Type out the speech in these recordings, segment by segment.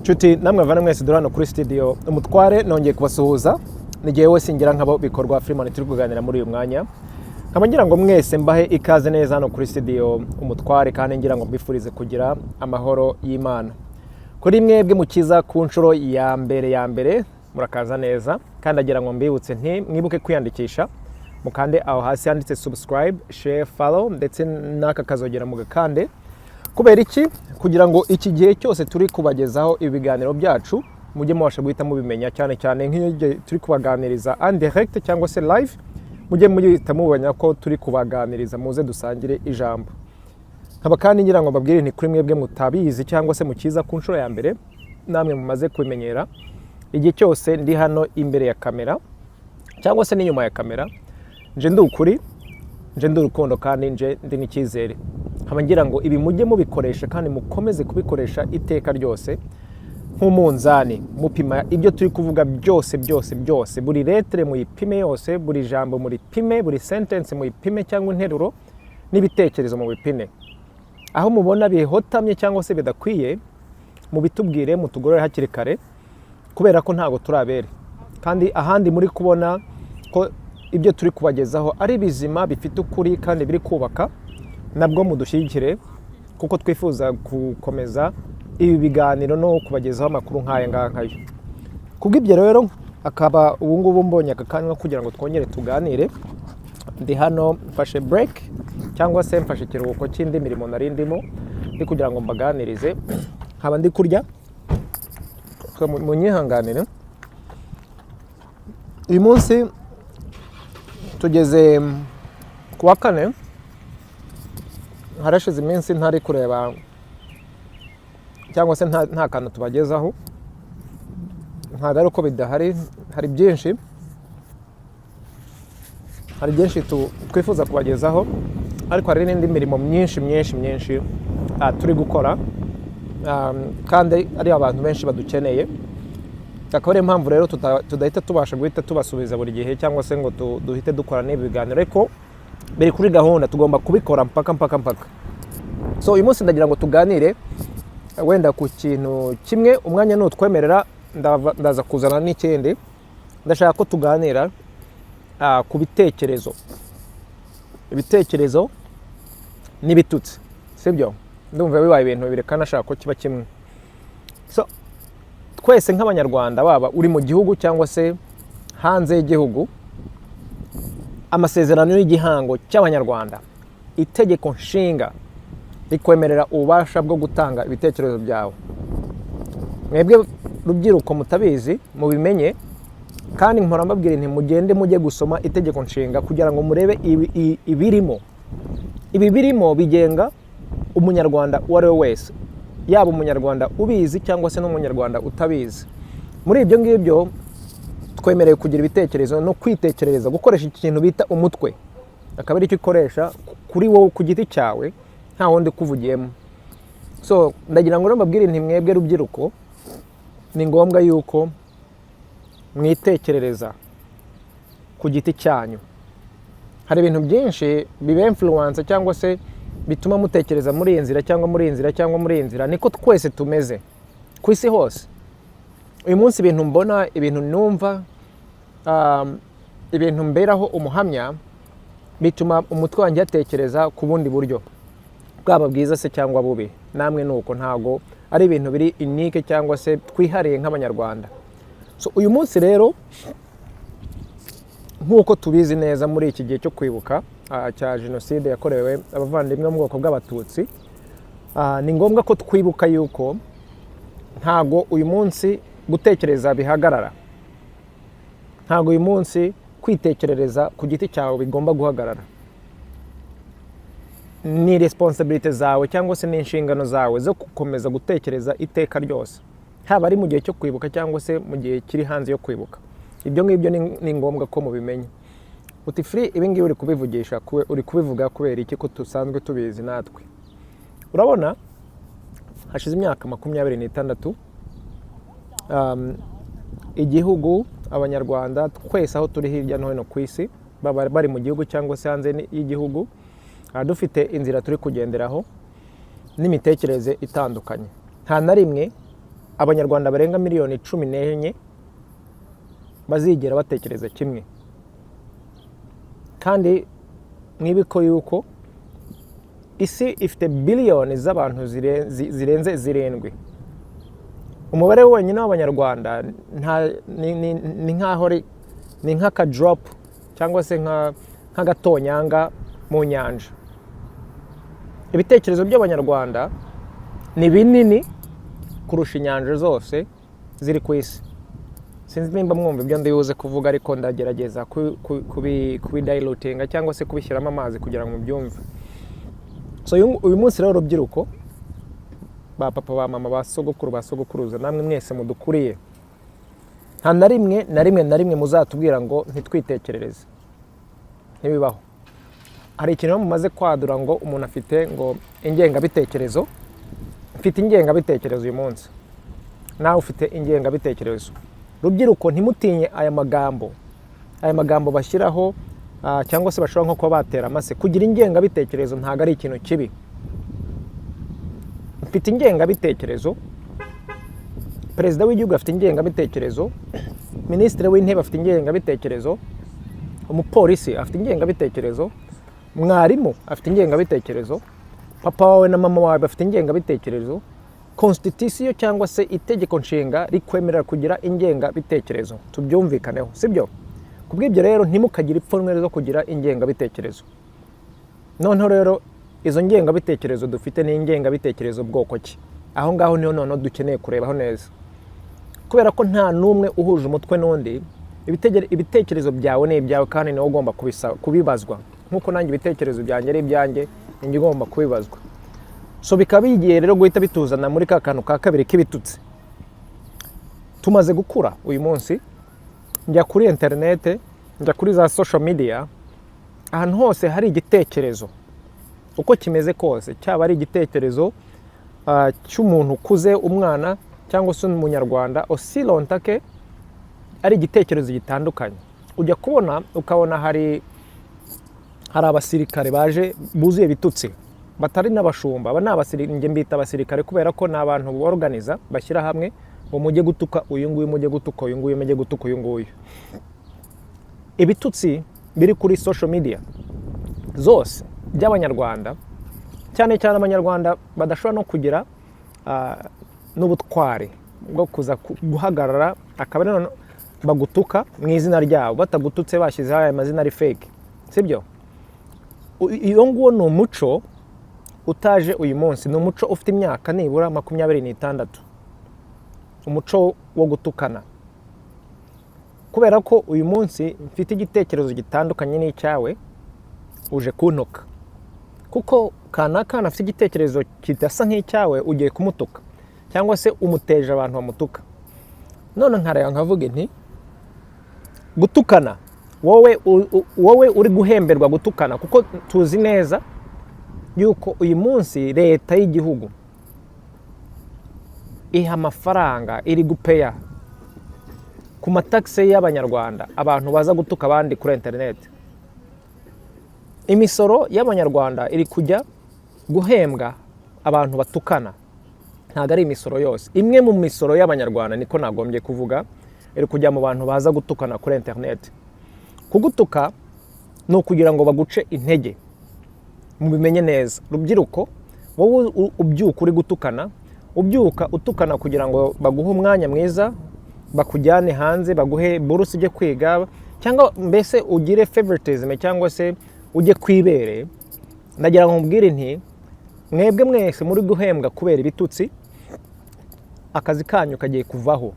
Nshuti namwe bavana mwese dore hano kuri studio Umutware, nongeye kubasuhuza. Ni jyewe singira nkabo bikorwa Freeman turi kuganira muri uyu mwanya. Nkaba ngira ngo mwese mbahe ikaze neza hano kuri studio Umutware, kandi ngira ngo mbifurize kugira amahoro y'Imana. Kuri mwebwe mukiza ku nshuro ya mbere ya mbere, murakaza neza, kandi agira ngo mbibutse nti mwibuke kwiyandikisha, mukande aho hasi handitse subscribe, share, follow, ndetse n'aka kazogera mugakande. Kubera iki? Kugira ngo iki gihe cyose turi kubagezaho ibiganiro byacu mujye mubasha guhita mubimenya, cyane cyane nk'iyo gihe turi kubaganiriza en direct cyangwa se live, mujye muhita mubona ko turi kubaganiriza, muze dusangire ijambo. Nkaba kandi ngira ngo mbabwire nti kuri mwebwe mutabizi cyangwa se mukiza ku nshuro ya mbere, namwe mumaze kubimenyera, igihe cyose ndi hano imbere ya kamera cyangwa se n'inyuma ya kamera, nje ndi ukuri, nje ndi urukundo, kandi nje ndi n'icyizere. Nkaba ngira ngo ibi mujye mubikoresha kandi mukomeze kubikoresha iteka ryose nk'umunzani, mupima ibyo turi kuvuga byose byose byose. Buri lettre muyipime yose, buri jambo muripime, buri sentence muyipime cyangwa interuro n'ibitekerezo mubipime. Aho mubona bihotamye cyangwa se bidakwiye, mubitubwire, mutugorore hakiri kare, kubera ko ntabwo turi abere. Kandi ahandi muri kubona ko ibyo turi kubagezaho ari bizima, bifite ukuri kandi biri kubaka, nabwo mudushyigikire, kuko twifuza gukomeza ibi biganiro no kubagezaho amakuru nk'aya ngaya nkayo. Kubw'ibyo rero, akaba ubu ngubu mbonye aka kanya kugira ngo twongere tuganire. Ndi hano mfashe break cyangwa se mfashe ikiruhuko cy'indi mirimo nari ndimo, ndi kugira ngo mbaganirize, nkaba ndi kurya. Munyihanganire. Uyu munsi tugeze ku wa kane. Harashize iminsi ntari kureba cyangwa se nta kantu tubagezaho. Ntabwo ari uko bidahari, hari byinshi, hari byinshi twifuza kubagezaho, ariko hari n'indi mirimo myinshi myinshi myinshi turi gukora, kandi ari abantu benshi badukeneye. Akaba ariyo mpamvu rero tudahita tubasha guhita tubasubiza buri gihe cyangwa se ngo duhite dukora n'ibi biganiro, ariko biri kuri gahunda, tugomba kubikora mpaka mpaka mpaka. So uyu munsi ndagira ngo tuganire wenda ku kintu kimwe. Umwanya nutwemerera ndaza kuzana n'ikindi. Ndashaka ko tuganira ku bitekerezo, ibitekerezo n'ibitutsi. Sibyo? Ndumva bibaye ibintu bibiri kandi ashaka ko kiba kimwe. So twese nk'Abanyarwanda, waba uri mu gihugu cyangwa se hanze y'igihugu, amasezerano y'igihango cy'Abanyarwanda, itegeko nshinga rikwemerera ububasha bwo gutanga ibitekerezo byawe. Mwebwe rubyiruko mutabizi, mubimenye. Kandi mpora mbabwira nti mugende mujye gusoma itegeko nshinga kugira ngo murebe ibirimo. Ibi birimo bigenga Umunyarwanda uwo ari we wese, yaba Umunyarwanda ubizi cyangwa se n'Umunyarwanda utabizi. Muri ibyo ngibyo twemerewe kugira ibitekerezo no kwitekerereza, gukoresha ikintu bita umutwe, akaba ari cyo ukoresha kuri wowe ku giti cyawe, nta wundi ukuvugiyemo. So ndagira ngo rero mbabwire nti mwebwe rubyiruko, ni ngombwa yuko mwitekerereza ku giti cyanyu. Hari ibintu byinshi biba influence cyangwa se bituma mutekereza muri iyi nzira cyangwa muri iyi nzira cyangwa muri iyi nzira. Niko twese tumeze ku isi hose. Uyu munsi ibintu mbona, ibintu numva, ibintu mberaho umuhamya, bituma umutwe wanjye yatekereza ku bundi buryo, bwaba bwiza se cyangwa bubi. Namwe ni uko, ntabwo ari ibintu biri unique cyangwa se twihariye nk'Abanyarwanda. So uyu munsi rero, nk'uko tubizi neza, muri iki gihe cyo kwibuka cya jenoside yakorewe abavandimwe bo mu bwoko bw'Abatutsi, ni ngombwa ko twibuka yuko ntago uyu munsi gutekereza bihagarara, ntago uyu munsi kwitekerereza ku giti cyawe bigomba guhagarara. Ni responsabilité zawe cyangwa se ni inshingano zawe zo gukomeza gutekereza iteka ryose, haba ari mu gihe cyo kwibuka cyangwa se mu gihe kiri hanze yo kwibuka. Ibyo ngibyo ni ngombwa ko mubimenya. Uti: "Free, ibi ngibi uri kubivugisha, uri kubivuga kubera iki, ko dusanzwe tubizi natwe?" Urabona hashize imyaka 26, igihugu, Abanyarwanda twese aho turi hirya no hino ku isi, baba bari mu gihugu cyangwa se hanze y'igihugu, dufite inzira turi kugenderaho n'imitekerereze itandukanye. Nta na rimwe Abanyarwanda barenga miliyoni 14 bazigera batekereza kimwe. Kandi mwibiko yuko isi ifite biliyoni z'abantu zirenze 7. Umubare wonyine w'Abanyarwanda ni nk'aho ni nk'aka drop cyangwa se nk'agatonyanga mu nyanja. Ibitekerezo by'Abanyarwanda ni binini kurusha inyanja zose ziri ku isi. Sinzi nimba mwumva ibyo ndibuze kuvuga, ariko ndagerageza kubidilutinga cyangwa se kubishyiramo amazi kugira ngo mubyumve. So uyu munsi rero, urubyiruko, ba papa, ba mama, ba sogokuru, ba sogokuruza, namwe mwese mudukuriye, nta na rimwe na rimwe na rimwe muzatubwira ngo ntitwitekerereze. Ntibibaho. Hari ikintu rero mumaze kwadura ngo umuntu afite ngo ingengabitekerezo. Mfite ingengabitekerezo uyu munsi, nawe ufite ingengabitekerezo. Rubyiruko, ntimutinye aya magambo, aya magambo bashyiraho, cyangwa se bashobora nko kuba batera amase. Kugira ingengabitekerezo ntabwo ari ikintu kibi. Mfite ingengabitekerezo, perezida w'igihugu afite ingengabitekerezo, minisitiri w'intebe afite ingengabitekerezo, umupolisi afite ingengabitekerezo, mwarimu afite ingengabitekerezo, papa wawe na mama wawe bafite ingengabitekerezo. Constitution cyangwa se itegeko nshinga rikwemerera kugira ingengabitekerezo, tubyumvikaneho, sibyo? Ku bw'ibyo rero, ntimukagire ipfunwe zo kugira ingengabitekerezo. Noneho rero, izo ngengabitekerezo dufite ni ingengabitekerezo bwoko ki? Aho ngaho niho noneho dukeneye kurebaho neza, kubera ko nta n'umwe uhuje umutwe n'undi. Ibitekerezo byawe ni ibyawe kandi niwe ugomba kubibazwa, nk'uko nanjye ibitekerezo byanjye ari ibyanjye, ninjye ugomba kubibazwa. So bikaba bigiye rero guhita bituzana muri ka kantu ka kabiri k'ibitutsi. Tumaze gukura. Uyu munsi njya kuri interinete, njya kuri za social media, ahantu hose hari igitekerezo uko kimeze kose, cyaba ari igitekerezo cy'umuntu ukuze, umwana cyangwa se umunyarwanda, aussi longtemps que ari igitekerezo gitandukanye, ujya kubona ukabona hari abasirikare baje buzuye ibitutsi, batari n'abashumba. Aba ni abasirikare, njye mbita abasirikare kubera ko ni abantu borganiza, bashyira hamwe ngo mujye gutuka uyu nguyu, mujye gutuka uyu nguyu, mujye gutuka uyu nguyu. Ibitutsi biri kuri social media zose by'Abanyarwanda, cyane cyane Abanyarwanda badashobora no kugira n'ubutwari bwo kuza guhagarara, akaba ari noneho bagutuka mu izina ryabo, batagututse bashyizeho aya mazina ari fake, sibyo? Iyo nguwo ni umuco utaje uyu munsi, ni umuco ufite imyaka nibura 26, umuco wo gutukana. Kubera ko uyu munsi mfite igitekerezo gitandukanye n'icyawe, uje kuntuka. Kuko kanaka afite igitekerezo kidasa nk'icyawe, ugiye kumutuka cyangwa se umuteje abantu bamutuka. None nkareba nkavuga nti gutukana, wowe uri guhemberwa gutukana, kuko tuzi neza yuko uyu munsi leta y'igihugu iha amafaranga, iri gupeya ku matakisi y'Abanyarwanda abantu baza gutuka abandi kuri interineti. Imisoro y'Abanyarwanda iri kujya guhembwa abantu batukana. Ntabwo ari imisoro yose, imwe mu misoro y'Abanyarwanda, niko nagombye kuvuga, iri kujya mu bantu baza gutukana kuri interineti. Kugutuka ni ukugira ngo baguce intege. Mubimenye neza, rubyiruko, wowe ubyuka uri gutukana, ubyuka utukana kugira ngo baguhe umwanya mwiza, bakujyane hanze, baguhe buruse ujye kwiga, cyangwa mbese ugire favoritism, cyangwa se ujye ku ibere, ndagira ngo nkubwire nti mwebwe mwese muri guhembwa kubera ibitutsi, akazi kanyu kagiye kuvaho,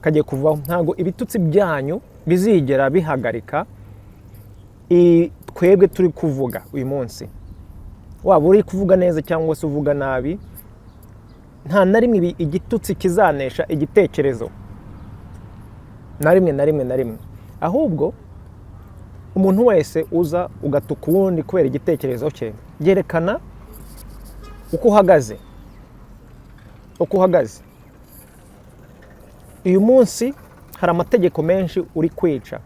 kagiye kuvaho. Ntabwo ibitutsi byanyu bizigera bihagarika twebwe turi kuvuga uyu munsi. Waba uri kuvuga neza cyangwa se uvuga nabi, nta na rimwe igitutsi kizanesha igitekerezo, na rimwe na rimwe na rimwe. Ahubwo umuntu wese uza ugatuka uwundi kubera igitekerezo cye, byerekana uko uhagaze, uko uhagaze uyu munsi. Hari amategeko menshi uri kwica,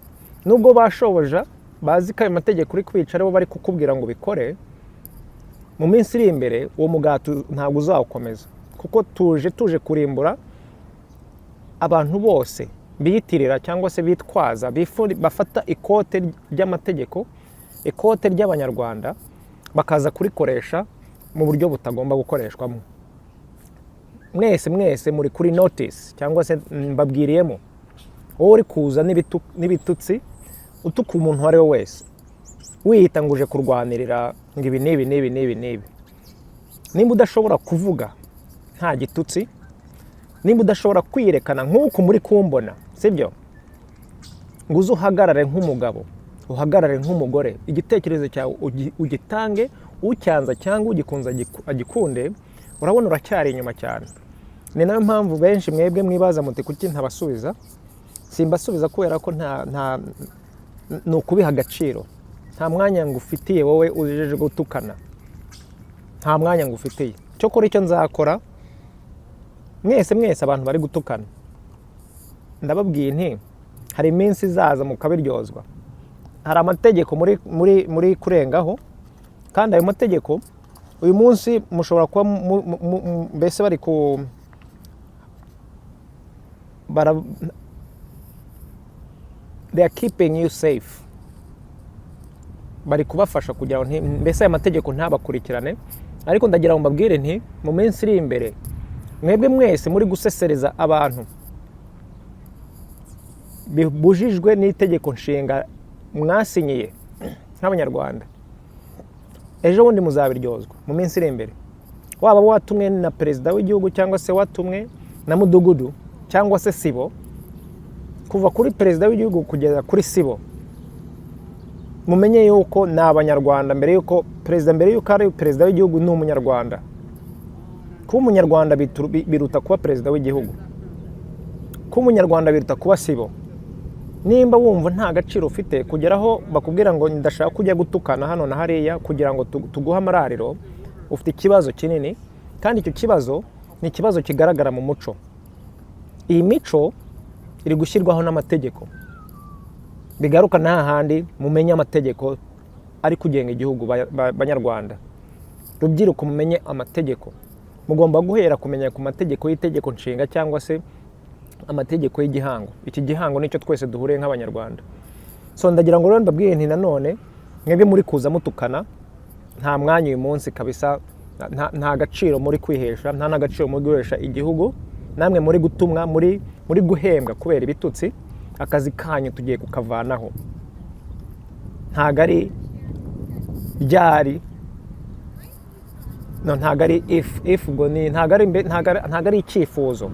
nubwo bashoboja bazi ko ayo mategeko uri kwica aribo bari kukubwira ngo ubikore. Mu minsi iri imbere uwo mugati ntabwo uzawukomeza. Kuko tuje kurimbura abantu bose biyitirira cyangwa se bitwaza, bafata ikote ry'amategeko, ikote ry'Abanyarwanda, bakaza kurikoresha mu buryo butagomba gukoreshwamo. Mwese mwese muri kuri notice, cyangwa se mbabwiriyemo, wowe uri kuza n'ibitutsi, utuka umuntu uwo ari we wese, wiyita ngo uje kurwanirira ngo ibi n'ibi n'ibi n'ibi n'ibi, nimba udashobora kuvuga nta gitutsi, nimba udashobora kwiyerekana nk'uku muri kumbona, sibyo, ngo uze uhagarare nk'umugabo, uhagarare nk'umugore, igitekerezo cyawe ugitange, ucyanza cyangwa ugikunze agikunde, urabona uracyari inyuma cyane. Ni nayo mpamvu benshi mwebwe mwibaza muti: "Kuki ntabasubiza?" Simbasubiza kubera ko nta ni ukubiha agaciro. Nta mwanya ngufitiye wowe uje gutukana, nta mwanya ngufitiye. Cyokora icyo nzakora, mwese mwese abantu bari gutukana, ndababwiye nti hari iminsi izaza mukabiryozwa. Hari amategeko muri kurengaho, kandi ayo mategeko uyu munsi mushobora kuba mbese bari ku bara, they are keeping you safe, bari kubafasha kugira ngo mbese aya mategeko ntabakurikirane. Ariko ndagira ngo mbabwire nti mu minsi iri imbere, mwebwe mwese muri gusesereza abantu bibujijwe n'itegeko nshinga mwasinyiye nk'Abanyarwanda, ejo bundi muzabiryozwa mu minsi iri imbere. Waba watumwe na perezida w'igihugu, cyangwa se watumwe na mudugudu, cyangwa se sibo, kuva kuri perezida w'igihugu kugeza kuri sibo, mumenye yuko ni Abanyarwanda mbere yuko perezida, mbere yuko ari perezida w'igihugu, ni Umunyarwanda. Kuba Umunyarwanda biruta kuba perezida w'igihugu. Kuba Umunyarwanda biruta kuba sibo. Nimba wumva nta gaciro ufite kugeraho bakubwira ngo ndashaka kujya gutukana hano na hariya kugira ngo tuguhe amarariro, ufite ikibazo kinini, kandi icyo kibazo ni ikibazo kigaragara mu muco. Iyi mico iri gushyirwaho n'amategeko. Bigaruka nta handi, mumenye amategeko ari kugenga igihugu. Banyarwanda, rubyiruko, mumenye amategeko. Mugomba guhera kumenya ku mategeko y'itegeko nshinga cyangwa se amategeko y'igihango. Iki gihango nicyo twese duhuriye nk'Abanyarwanda. So ndagira ngo rero mbabwire nti nanone mwebwe muri kuza mutukana, nta mwanya uyu munsi kabisa, nta gaciro muri kwihesha, nta n'agaciro muri guhesha igihugu. Namwe muri gutumwa, muri guhembwa kubera ibitutsi, akazi kanyu tugiye kukavanaho. Ntago ari ryari, no, ntago ari if, ubwo ni ntago ari ntago ari icyifuzo,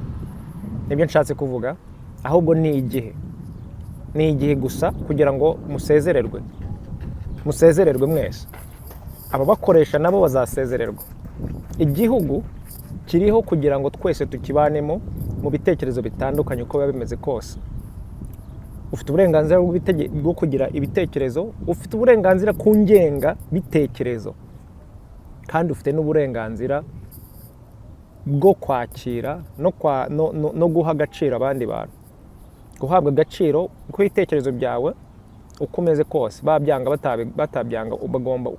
nibyo nshatse kuvuga, ahubwo ni igihe, ni igihe gusa kugira ngo musezererwe, musezererwe mwese. Ababakoresha nabo bazasezererwa. Igihugu kiriho kugira ngo twese tukibanemo mu bitekerezo bitandukanye, uko biba bimeze kose. Ufite uburenganzira bwo kugira ibitekerezo, ufite uburenganzira ku ngengabitekerezo, kandi ufite n'uburenganzira bwo kwakira no, kwa, no, no, no guha agaciro abandi bantu, guhabwa agaciro kw'ibitekerezo byawe uko umeze kose, babyanga batabyanga,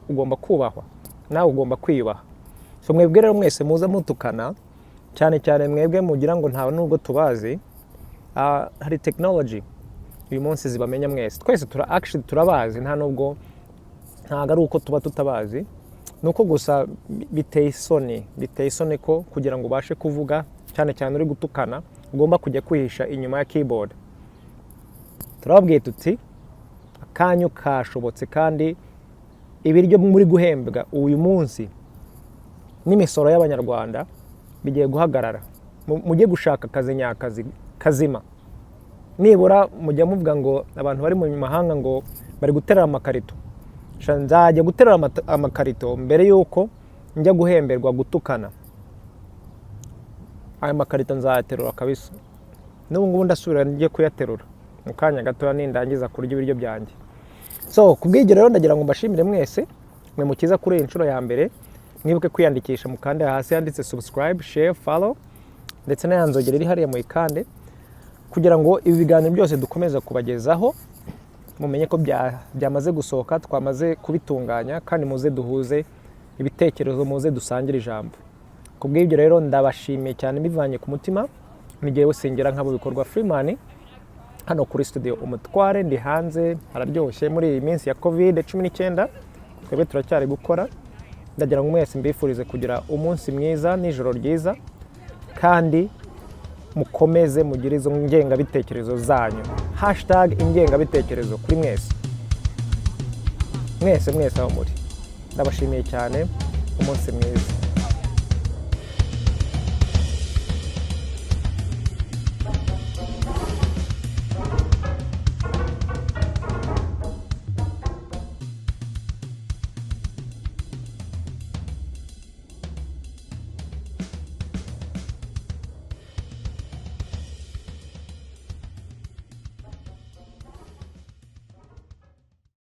ugomba kubahwa, nawe ugomba kwiyubaha. So mwebwe rero mwese muza mutukana, cyane cyane mwebwe mugira ngo ntawe nubwo tubazi, hari technology uyu munsi zibamenya mwese. Twese actually turabazi, nta nubwo, ntabwo ari uko tuba tutabazi, ni uko gusa biteye isoni, biteye isoni ko kugira ngo ubashe kuvuga, cyane cyane uri gutukana, ugomba kujya kwihisha inyuma ya keyboard. Turababwiye tuti akanyu kashobotse, kandi ibiryo muri guhembwa uyu munsi n'imisoro y'Abanyarwanda bigiye guhagarara. Mujye gushaka akazi nyakazi kazima. Nibura mujya muvuga ngo abantu bari mu mahanga ngo bari guterura amakarito. Sha, nzajya guterura amakarito mbere y'uko njya guhemberwa gutukana. Aya makarito nzayaterura kabisa. N'ubu ngubu ndasubira njye kuyaterura mu kanya gatoya nindangiza kurya ibiryo byanjye. So ku bw'ibyo rero ndagira ngo mbashimire mwese mwe mukiza kuri iyi nshuro ya mbere. Mwibuke kwiyandikisha, mukande hasi handitse subscribe, share, follow, ndetse na ya nzogera iri hariya muyikande, kugira ngo ibi biganiro byose dukomeza kubagezaho mumenye ko byamaze gusohoka, twamaze kubitunganya, kandi muze duhuze ibitekerezo, muze dusangire ijambo. Mukomeze kugira ibihe byiza. Ku bw'ibyo rero, ndabashimiye cyane mbivanye ku mutima. Ni jyewe Singera nk'abo bikorwa Freeman, hano kuri studio Umutware. Ndi hanze, hararyoshye muri iyi minsi ya COVID-19, twebwe turacyari gukora. Ndagira ngo mwese mbifurize kugira umunsi mwiza n'ijoro ryiza, kandi mukomeze mugire izo ngengabitekerezo zanyu. #ingengabitekerezo kuri mwese, mwese, mwese aho muri. Ndabashimiye cyane, umunsi mwiza.